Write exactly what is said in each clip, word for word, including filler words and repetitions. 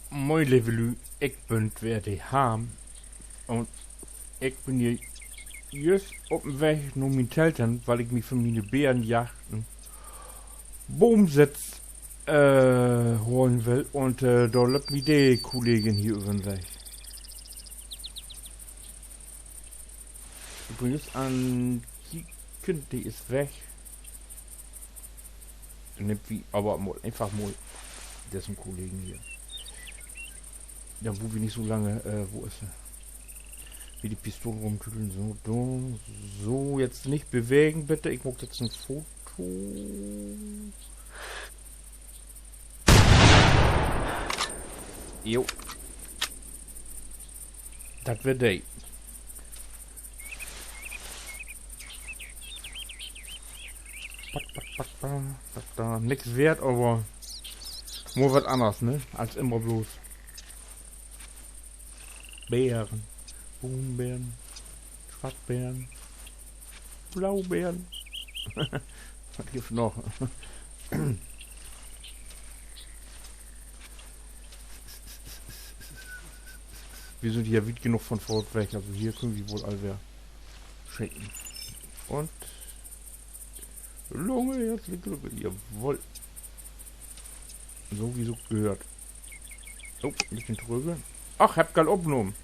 Moin, leve Lüüd, ik bün weer de Harm. Un ik bün hier jüst op 'n Weg na mien Teltern, wiel ik mi för miene Berenjagd en Boomsitz, äh, holen will. Un, äh, dor löppt mi de Kollegin hier över 'n Weg. Übrigens an, kiek, de is weg. Denn nehmt wi aver mal eenfach mal dessen Kollegen hier. Denn bruukt wi nich so lange, äh, wo is he? Mit de Pistole rumtüdeln, so, do. So, jetzt nich bewegen, bitte. Ik maak jetzt en Foto. Jo. Dat weer de. Pak, pak, pak, pak, pak, dor. Nix weert, aver mal wat anners, ne? As immer bloots Beern, Boombeern, Swattbeern, Blaubeern. Wat gifft noch? Wi sünd hier wiet genoog von Fort weg, also hier köönt wi woll all weer schieten. Un Lunge, herzlich Glückwunsch, jawoll. So wie sich't gehört. Oh, en beten trügge. Ach, hebb ik al opnahmen.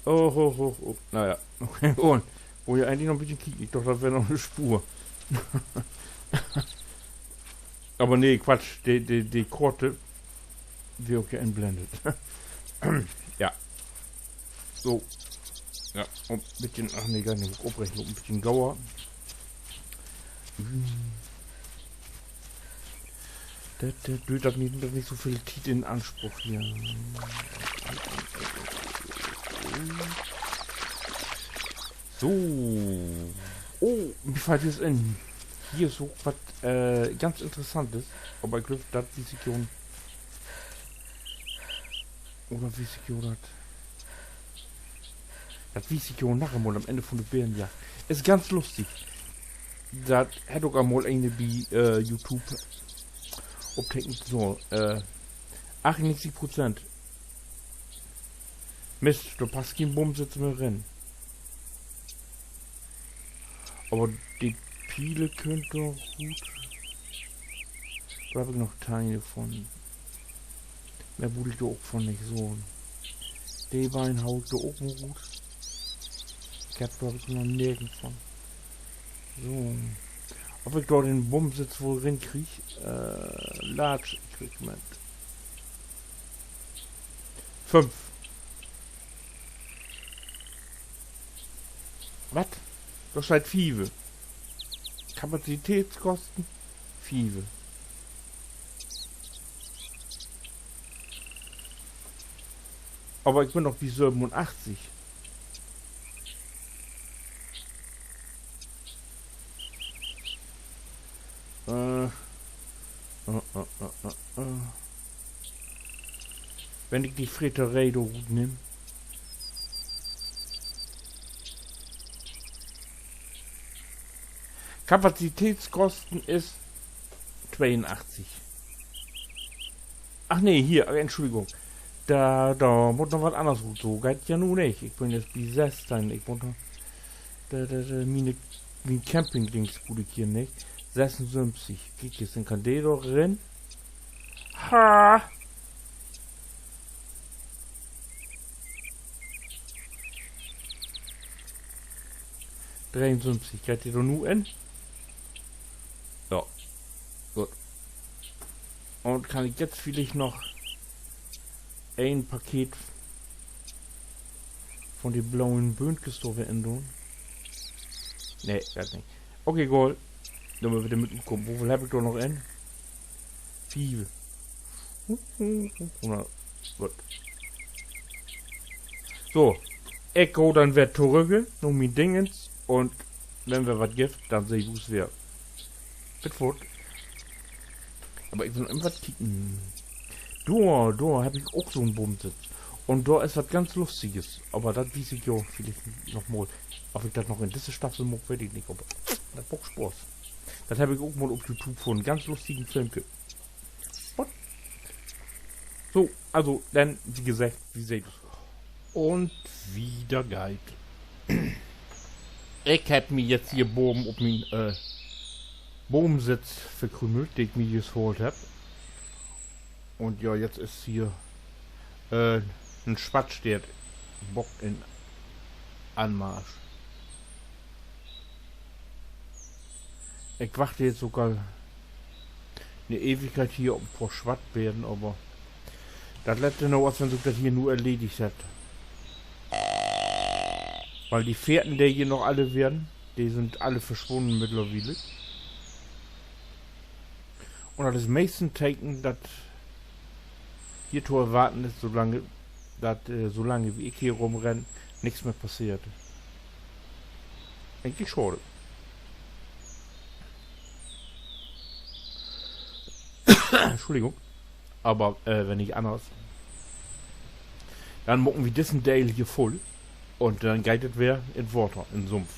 Oh, oh, oh, oh. Na ja, okay, un. Wull ja egentlich noch en beten kieken. Ik dach, dat weer noch en Spoor. Aver nee, Quatsch. De, de, de Korte weer ok hier inblendet. Ja. So. Ja, un beten, ach nee, gor nich, oprecht, en beten gauer. Dat, dat, düürt dat nich, dat nich so veel Tiet in Anspruch hier. So. Oh, mi fallt jetzt in. Hier is ok wat, äh, ganz Interessantes. Aver ik glööv, dat wies ik jo, oder wies ik jo dat? Dat wies ik jo naher mal an'n Enn von de Berenjagd. Is ganz lustig. Dat hett ok al mal een bi, äh, YouTube optekent. So, äh, achtunnegentig Prozent. Mist, dor passt keen Boomsitz mehr rin. Aver de Piele köönt doch goot. Dor heff ik noch teihn von. Mehr bruuk ik dor ok von nich, so. De beiden hau ik dor ok mal rut. Ik heff dor ok noch negen von. So. Of ik dor den Boomsitz woll rinkrieg? Äh, Large Equipment. Fünf. Wat? Dor steiht fieve. Kapazitätskosten? Fieve. Aver ik bün doch bi söbenunachtzig. Äh, äh, äh, äh, äh, äh. Wenn ik de Freteree dor rutnehm. Kapazitätskosten is tweeunachtzig. Ach nee, hier, äh, Entschuldigung. Dor, dor mutt noch wat anners rut. So geiht ja nu nich. Ik bün jetzt bi sössteihn. Ik mutt noch, dor, dor, dor, miene, mien Campingdings bruuk ik hier nich. Sössunsöventig. Kiek, hier is en Candelo rin. Ha! Dreeunsöventig, geiht de dor nu in? Ja, goot. Un kann ik jetzt villicht noch een Paket von de blauen Böönkes dor weer indoon? Nee, dat nich. Okay, goot. Denn mööt wi dor mit utkamen. Woveel heff ik dor noch in? Fieve. Oder, wat? So, ik gah denn weer torügg na mien Dingens un wenn weer wat gifft, denn seht wi us weer. Bit foort. Aver ik will noch wat kieken. Dor, dor heff ik ok so'n Bumsitz. Un dor is wat ganz Lustiges. Aver dat wies ik jo villicht noch mal. Of ik dat noch in disse Staffel maak, weet ik nich. Aver dat maakt Spaaß. Dat heff ik ok mal op YouTube funnen. Ganz lustigen Filmke. Wat? So, also, denn, wie gesagt, wi seht us. Un wieder geiht. Ik hebb mi jetzt hier baven op mien, äh, Bovensitz verkrümelt, de ik mi jüst haalt hebb. Un ja, jetzt is hier, äh, en Swattsteert, Bock in Anmarsch. Ik wacht jetzt ok al 'ne Ewigkeit hier op en poor Swattbären, aver dat lett denn ok, as wenn sik dat hier nu erledigt hett. Wiel de Fährten, de hier noch alle weren, de sünd alle verswunnen mittlerwiel. Un dat is meist en Teken, dat hier to erwarten is, solang, dat, äh, solang wie ik hier rumrenn, nix mehr passeert. Egentlich schaad. Entschuldigung. Aver, äh, wenn nich anners, denn maken wi dissen Deel hier vull un denn geiht dat weer in't Water, in'n Sumpf.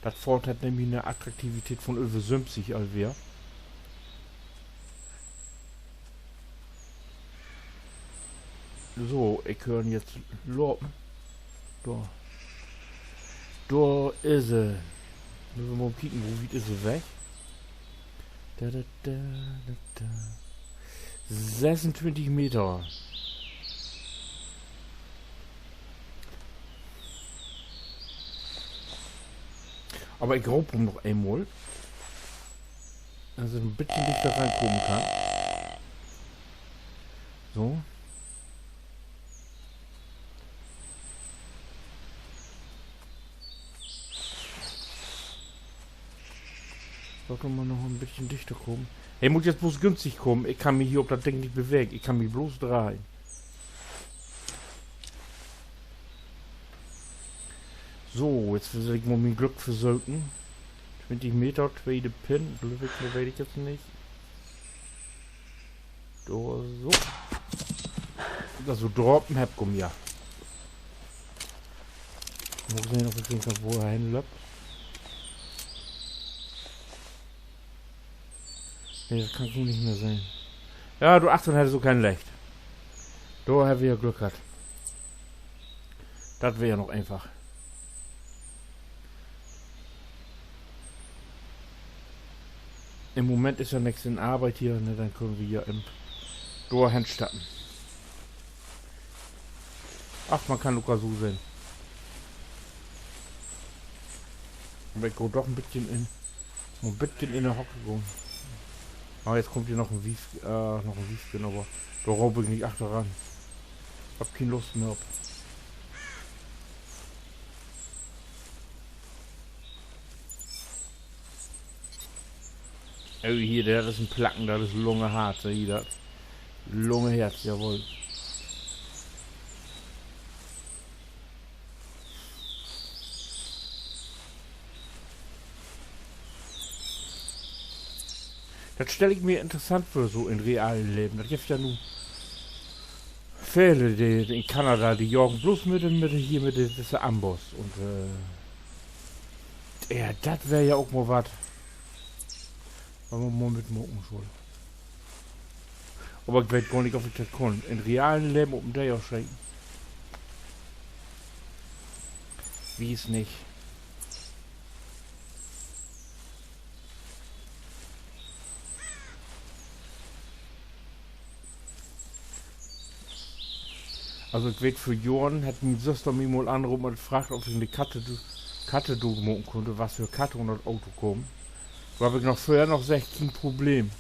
Dat Fohrt hett nämlich 'ne Attraktivität von över söventig al weer. So, ik höör em jetzt lopen. Dor. Dor is he. Mööt wi mal kieken, wo wiet is he weg? Da, da, da, da, da. Sössuntwintig Meter. Aver ik roop em noch eenmal, dat he en beten dichter rankamen kann. So. Laat em man noch en beten dichter kamen. He mutt jetzt bloots günstig kamen. Ik kann mi hier op dat Ding nich bewegen. Ik kann mi bloots dreihen. So, jetzt will ik mal mien Glück versöken. Twintig Meter, tweede Pin, glööv ik, mehr weet ik jetzt nich. Dor so. Dat so Drapen hebb ik, kumm, ja. Mal sehn, of ik den kann, wo he henlöppt. Nee, dat kann ik nu nich mehr sehn. Ja, dor achtern hett he so keen Licht. Dor hebbt wi ja Glück hatt. Dat weer ja noch eenfach. In'n Moment is ja nix in Arbeit hier, ne, denn köönt wi hier in, dor henstappen. Ach, man kann ok so sehn. Aver ik gah doch en beten in, en beten in de Hock gahn. Ah, jetzt kummt hier noch en Wief, äh, noch en Wiefken, aver dor roop ik nich achteran. Hebb keen Lust mehr op. Oh, hier, dat is en Placken, dat is Lunge, Hart, seh ji dat? Lunge, Herz, jawoll. Dat stell ik mi interessant vör, so in realen Leven. Dat gifft ja nu vele, de, de in Kanada, de jagen bloots mit de, mit de, hier mit de, disse Ambos un, äh, ja, dat weer ja ok mal wat, wat man mal mitmaken schull. Aver ik weet gor nich, of ik dat kunn. In realen Leven op en Deer scheten. Wiss nich. Also, ik weet, vör Johren hett mien Süster mi mal anropen un fraagt, of ik en Katte-, Kattendud maken kunn, was för Katte ünner dat Auto kamen. Dor heff ik noch vörher noch seggt, keen Problem.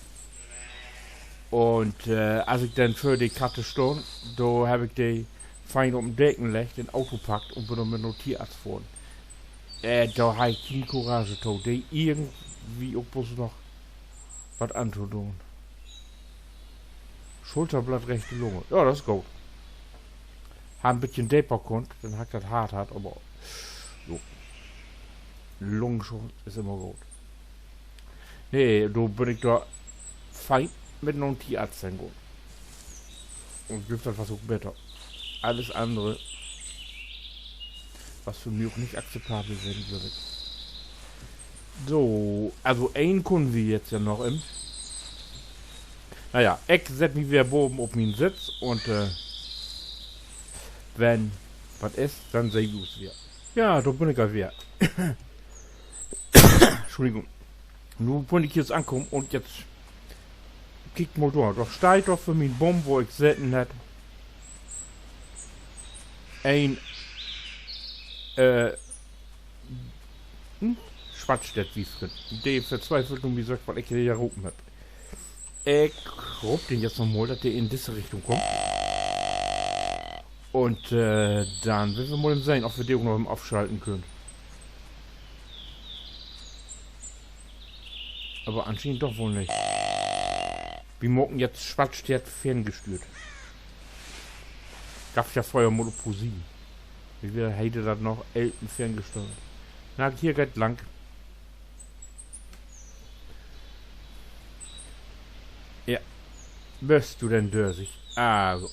Un, äh, as ik denn vör de Katte stunn, dor heff ik de fein op en Deken leggt, in't Auto packt un bün dor mit na'n Tierarzt fohren. Äh, dor harr ik keen Courage to, de irgendwie ok bloots noch wat antodoon. Schulterblatt, rechte Lunge. Ja, dat is goot. Harr en beten deper kunnt, denn harr ik dat Hart hatt, aver so. Lungenschaden is immer goot. Nee, dor bün ik dor fein mit na'n Tierarzt hen gahn. Un glööv, dat was ok beter. Allens annere was för mi ok nich akzeptabel ween, glööv ik. So, also een kunnen wi jetzt ja noch in. Na ja, ik sett mi weer baven op mien Sitz un, äh, wenn wat is, denn seht wi us weer. Ja, dor bün ik al weer. Entschuldigung. Nu bün ik hier ankamen un nu kiek mal dor. Dor steiht doch vör mien Boom, wo ik seten hebb, een, äh, hm? Swattsteert-Wiefken. De verzweifelt nu mi söcht, wat ik hier ropen hebb. Ik roop den jetzt noch mal, dat de in disse Richtung kummt. Un, äh, denn wüllt wi mal even sehn, of wi de ok noch even afschalten köönt. Aver anschienend doch woll nich. Wi maken jetzt Swattsteert ferngestüert. Gaff ja fröher mal op Pro sieben. Wo weer, heet dat noch, Elten ferngestüert. Na, hier geiht lang. Ja. Büst du denn dösig? Also,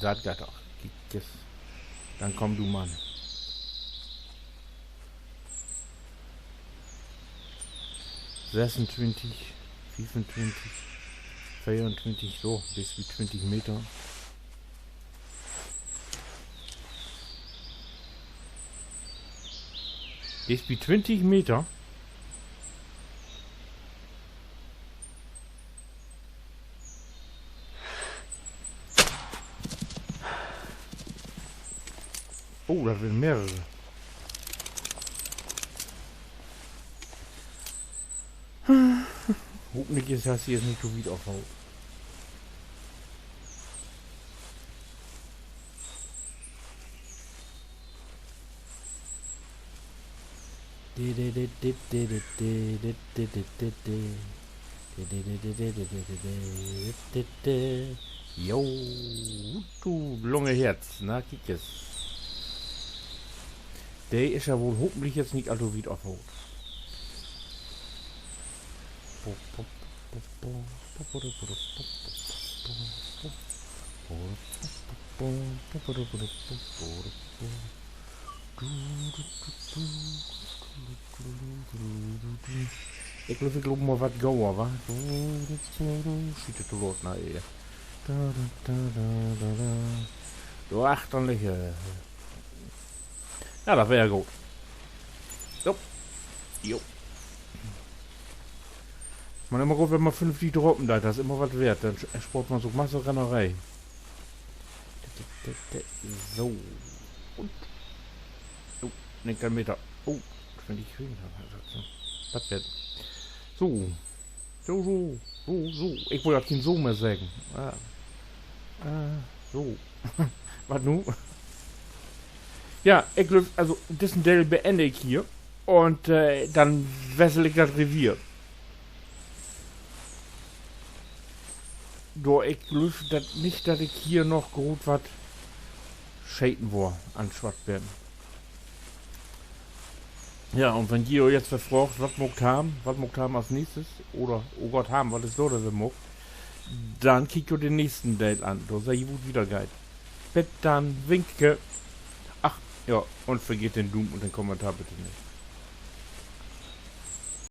dat geiht doch. Kiek es. Denn kumm du, Mann. Sessuntwintig, fiefuntwintig, veeruntwintig, so, bit bi twintig Meter. Bit bi twintig Meter? Oh, dat weren mehrere. Hopentlich is dat hier nich to wiet afhaut. Jo, du lange Herz, na, kiek es. De is ja woll hopentlich jetzt nich all to wiet afhaut. Ik glööv, ik loop mal wat gauer, wa? Schiet, to laat, na, eh. Dor achtern liggt he. Ja, dat weer ja goot. Jo. Jo. Man immer goot, wenn man vernünftig droppen deit, dat is immer wat weert. Denn spoort man sik ok Masse Renneree. So. Un, oh, negen Meter. Oh, twintig, twintig, dat weer. So. So, so, so, so. Ik wull ja keen so mehr seggen. Ah. Äh, so. Wat nu? Ja, ik glööv, also, dissen Deel beenn ik hier. Un, äh, denn wessel ik dat Revier. Dor, ik glööv dat nich, dat ik hier noch groot wat scheten wor an Swattbeern. Ja, un wenn ji jo jetzt weer fraagt, wat maakt Harm, wat maakt Harm as nächstes, oder, oh Gott, Harm, wat is dor denn weer maakt, denn kiekt jo den nächsten Deel an, dor seht ji, wo dat wieder geiht. Bit denn, winke. Ach, ja, un vergeet den Duum un den Kommentar bitte nich.